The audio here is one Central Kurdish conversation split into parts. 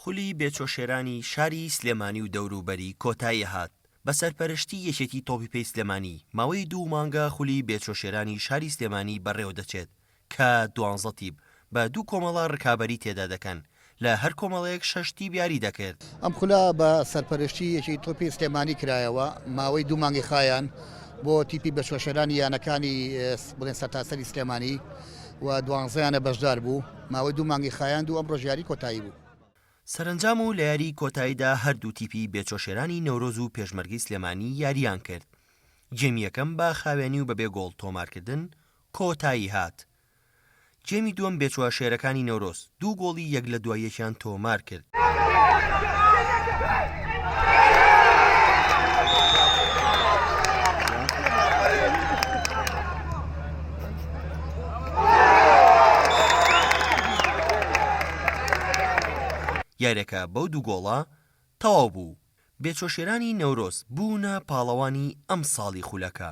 خولی بێچۆشێرانی شاری سلێمانی و دەوروبەری کۆتایی هات، بە سەرپەرشتی یەکێتی تۆپی پێی سلێمانی ماوەی دوو مانگە خولی بێچۆشێرانی شاری سلێمانی بەڕێوەدەچێت کە دوانزە تیپ بە دوو کۆمەڵە رکابەری تێدا دەکەن، لە هەر کۆمەڵەیەک شەش تیپ یاری دەکرد. ئەم خولە بە سەرپەرشتی یەکێتی تۆپی سلێمانی کرایەوە، ماوەی دوو مانگی خایان بۆ تیپی بەچۆشێرانی یانەکانی بڵێن سەرتاسەری سلێمانی و دوانزەیانە بەشدار بوو، ماوەی دوو مانگی خایاند و ئەمڕۆش یاری کۆتایی بوو. سەرەنجام و لە یاری کۆتاییدا هەردوو تیپی بێچۆشێرانی نەورۆز و پێشمەرگەی سلێمانی یارییان کرد، گێمی یەکەم بە خاوێنی و بەبێ گۆڵ تۆمارکردن کۆتایی هات. گێمی دووەم بێچوە شێرەکانی نەورۆز دوو گۆڵی یەک لە دوای یەکیان تۆمار کرد. یاریەکە بەو دوو گۆڵە تەواو بوو. بێچوە شێرانی نەورۆز بوونە پاڵەوانی ئەمساڵی خولەکە.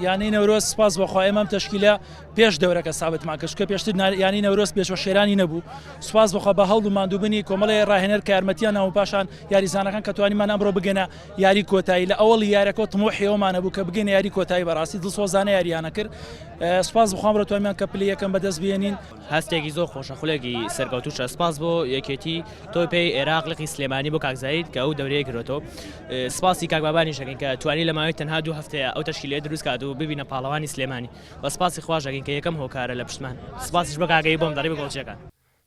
یانەی نەورۆز سپاس بەخوا ئێمە ئەم تەشکیلە پێش دەورەکە سابتمان کرد چونکە پێشتر یانەی نەورۆز پێشوە شێرانی نەبوو سوپاس بەخوا بە هەوڵ و ماندووبنی کۆمەڵێ ڕاهێنەر کە یارمەتیان ناوم پاشان یاریزانەکان کە توانیمان ئەمڕۆ بگەنە یاری کۆتایی لە ئەوەڵی یارەکەەوە تموحی ئەومان هەبوو کە بگەینە یاری کۆتایی بەڕاستی دڵسۆزانە یاریانە کرد سوپاس بخوا ئەمڕۆ توانیمان کە پلەی یەکەم بەدەست بێنین. هەستێکی زۆر خۆشە خولێکی سەرکەوتوشە سپاس بۆ یەکێتی تۆپی پێی ئێراق لقی سلێمانی بۆ کاک زاهیر کە ئەو دەورەیە کردۆتەوە سپاسی کاک بابانیش دەکەین کە توانی لە ماوەی تەنها دوو هەفتەیە ئەو تەشکیلەیە دروست کات و ببینە پاڵەوانی سلێمانی و سپاسی خواش دەکەین کە یەکەم هۆکارە لە پشتمان سپاسیش بۆ کاک ئەیوب بۆم دەڕی بە گۆڵچیەکان.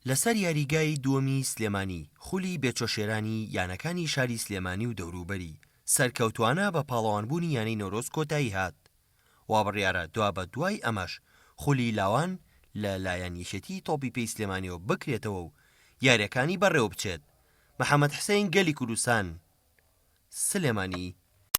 لەسەر یاریگای دووەمی سلێمانی خولی بێچۆشێرانی یانەکانی شاری سلێمانی و دەوروبەری سەرکەوتوانە بە پاڵەوانبوونی یانەی نەورۆز کۆتایی هات وابڕیارە دوابەدوای ئەمەش خولی لاوان لە لایەن یەکێتی تۆپی پێی سلێمانیەوە بکرێتەوە و یاریەکانی بەڕێوەبچێت. محەمەد حسەین گەلی کوردستان، سلێمانی.